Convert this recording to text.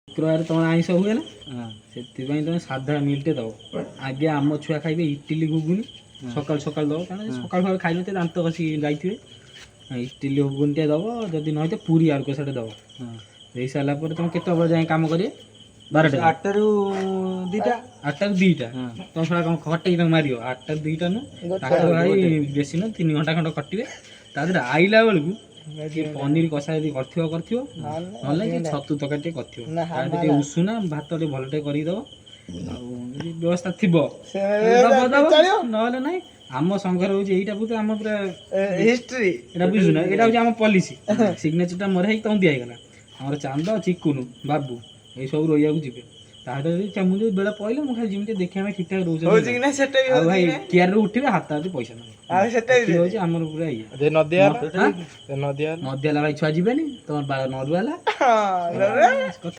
ଶୁକ୍ରବାର ତମର ଆଇଁଷ ହୁଏ ନା, ସେଥିପାଇଁ ତମେ ସାଧା ମିଲ୍ଟେ ଦବ। ଆଗେ ଆମ ଛୁଆ ଖାଇବେ ଇଟିଲି ଘୁଗୁନି, ସକାଳୁ ସକାଳୁ ଦବ, କାରଣ ସକାଳୁ ସକାଳୁ ଖାଇନଥିବେ, ଦାନ୍ତ ଘଷି ଯାଇଥିବେ। ଇଟିଲି ଘୁଗୁନି ଟିକେ ଦବ, ଯଦି ନ ହେଇଥିବ ପୁରୀ ଆଳୁ କଷାଟେ ଦବ। ଦେଇ ସାରିଲା ପରେ ତମେ କେତେବେଳେ ଯାଏଁ କାମ କରିବେ? 12ଟା? 8ଟାରୁ 2ଟା। 8ଟାରୁ 2ଟା। ତମ ଶଳା କଣ ଖଟେଇକି ତାଙ୍କୁ ମାରିବ? 8ଟାରୁ 2ଟା ନୁହଁ, ତାଙ୍କ ଭାଇ ବେଶୀ ନୁହଁ, 3 ଘଣ୍ଟା ଖଣ୍ଡ ଖଟିବେ। ତା ଦେହରେ ଆଇଲା ବେଳକୁ ଟିକେ ପନିର କଷା ଯଦି କରିଥିବ କରିଥିବ, ନହେଲେ କି ଛତୁ ତରକାରୀ ଟିକେ କରିଥିବ, ତା ଦେହରେ ଟିକେ ଉଷୁନା ଭାତ ଟିକେ ଭଲ ଟିକେ କରିକି ଦବ। ଆଉ ଯଦି ବ୍ୟବସ୍ଥା ଥିବ ଦବ ଦବ, ନହେଲେ ନାଇଁ। ଆମ ସଂଘର ହଉଛି ଏଇଟା ପୁରା ଆମ ପୁରା ହିଷ୍ଟ୍ରି। ଏଇଟା ବୁଝୁଛୁ ନା? ଏଇଟା ହଉଛି ଆମ ପଲିସି। ସିଗ୍ନେଚରଟା ମୋର ହେଇକି ତମକୁ ଦିଆ ହେଇଗଲା। ଆମର ଚାନ୍ଦ, ଚିକୁନୁ ବାବୁ ଏଇ ସବୁ ରହିବାକୁ ଯିବେ। ତା ଭିତରେ ମୁଁ ଯଦି ବେଳ ପଇଲା, ମୁଁ ଖାଲି ଯେମିତି ଦେଖିବା ପାଇଁ ଠିକ ଠାକ ହଉଛି ରହୁଛନ୍ତି କି ନା ସେଟା ବି ଆଉ ହଉଛି ଭାଇ କି ନା? କିଆରିରୁ ଉଠିବେ, ହାତ ହାତ ପଇସା ନେବେ। ଆଉ ସେଟା ବି ଏତିକି ହଉଛି ଆମର ପୁରା ଇଏ। ଯେ ନଦିଆ ହାଁ? ନଦିଆ। ନଦିଆ ହେଲା ଭାଇ, ଛୁଆ ଯିବେନି, ତମର ବାଳ ନରୁଆ ହେଲା। ହଁ।